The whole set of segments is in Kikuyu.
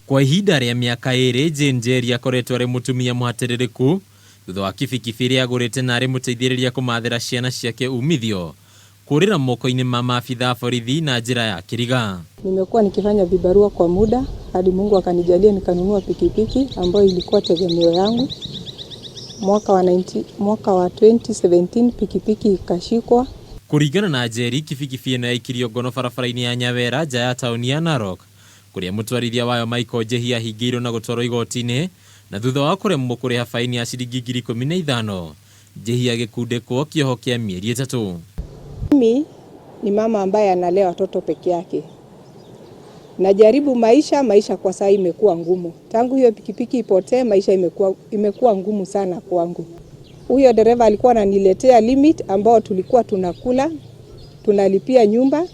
Kwa ihinda rĩa mĩaka ĩrĩ, Jane Njeri akoretwo arĩ mũtumia mũhatĩrĩrĩku thutha wa kibikibi ĩrĩa agũrĩte na arĩ mũteithĩrĩria kũmathĩra ciana ciake umithio kũrĩra moko-inĩ ma maabitha a borithi na njĩra ya kĩriga. Nimekuwa nikifanya vibarua kwa muda hadi Mungu akanijalia nikanunua pikipiki ambayo ilikuwa tegemeo yangu. Mwaka wa 90, mwaka wa 2017 pikipiki ikashikwa. Kũringana na Njeri, kibikibi ĩno yaikirio ngono barabara-inĩ ya Nyawera nja ya taũni ya Narok kũrĩa mũtwarithia wayo Michael Njehi ahingĩirwo na gũtwarwo igoti-inĩ na thutha wa kũremwo kũrĩha baini ya ciringi 15,000 Njehi agĩkundĩkwo kĩoho kĩa mĩeri 3. Mimi ni mama ambaye analea watoto peke yake. Najaribu maisha, maisha kwa saa imekuwa ngumu. Tangu hiyo pikipiki ipotee, maisha imekuwa ngumu sana kwangu. Huyo dereva alikuwa ananiletea limit ambao tulikuwa tunakula, tunalipia nyumba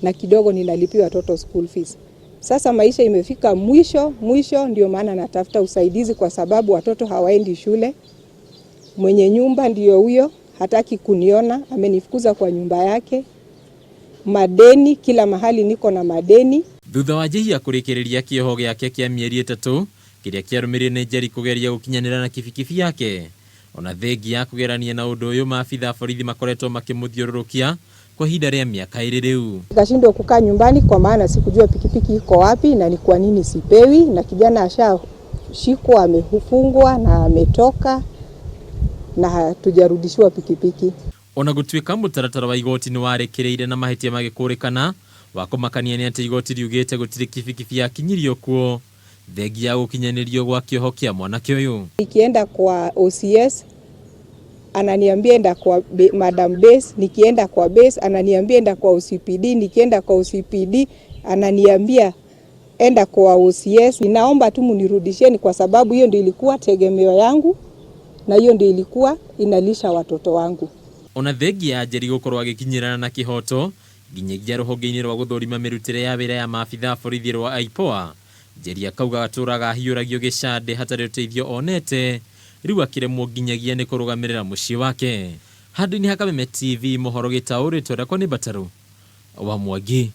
na kidogo ninalipia watoto school fees. Sasa maisha imefika mwisho, mwisho ndio maana natafuta usaidizi kwa sababu watoto hawaendi shule. Mwenye nyumba ndio huyo, hataki kuniona, amenifukuza kwa nyumba yake. Madeni, kila mahali niko na madeni. Thutha wa Njihia kũrĩkĩrĩria kĩoho gĩake kĩa mĩeri 3 kĩrĩa kĩarũmĩrĩire nĩ Njeri kũgeria gũkinyanĩra na kibikibi yake. Ona thengia ya kũgerania na ũndũ ũyũ maabitha a borithi makoretwo makĩmũthiũrũrũkia kwa ihinda rĩa mĩaka 2 rĩu. Nikashindwa kukaa nyumbani kwa maana sikujua pikipiki iko wapi na ni kwa nini sipewi, na kijana ashashikwa amefungwa na ametoka na hatujarudishiwa pikipiki. Ona gũtuĩka mũtaratara wa igoti nĩ warĩkĩrĩire na mahĩtia magĩkũrĩkana, wa kũmakania nĩ atĩ igoti riugĩte gũtirĩ kibikibi yakinyirio kuo thengia ya gũkinyanĩrio gwa kĩoho kĩa mwanake ũyũ. Nikienda kwa OCS ananiambia enda kwa Madam Base, nikienda kwa Base ananiambia enda kwa OCPD, nikienda kwa OCPD ananiambia enda kwa OCS. Ninaomba tu mnirudishieni kwa sababu hiyo ndio ilikuwa tegemeo yangu na hiyo ndio ilikuwa inalisha watoto wangu. Ona thengia ya Njeri gũkorwo agĩkinyĩrana na kĩhoto nginyagia rũhonge-inĩ rwa gũthũrima mĩrutĩre ya wĩra ya maabitha a borithi rwa IPOA, Njeri akauga atũraga ahiũragio gĩcandĩ hatarĩ ũteithio onete, rĩu akĩremwo nginyagia nĩ kũrũgamĩrĩra mũciĩ wake. Handũ-inĩ ha Kameme TV mohoro gĩtaũrĩtwo rĩakwa nĩ Mbatarũ wa Mwangi.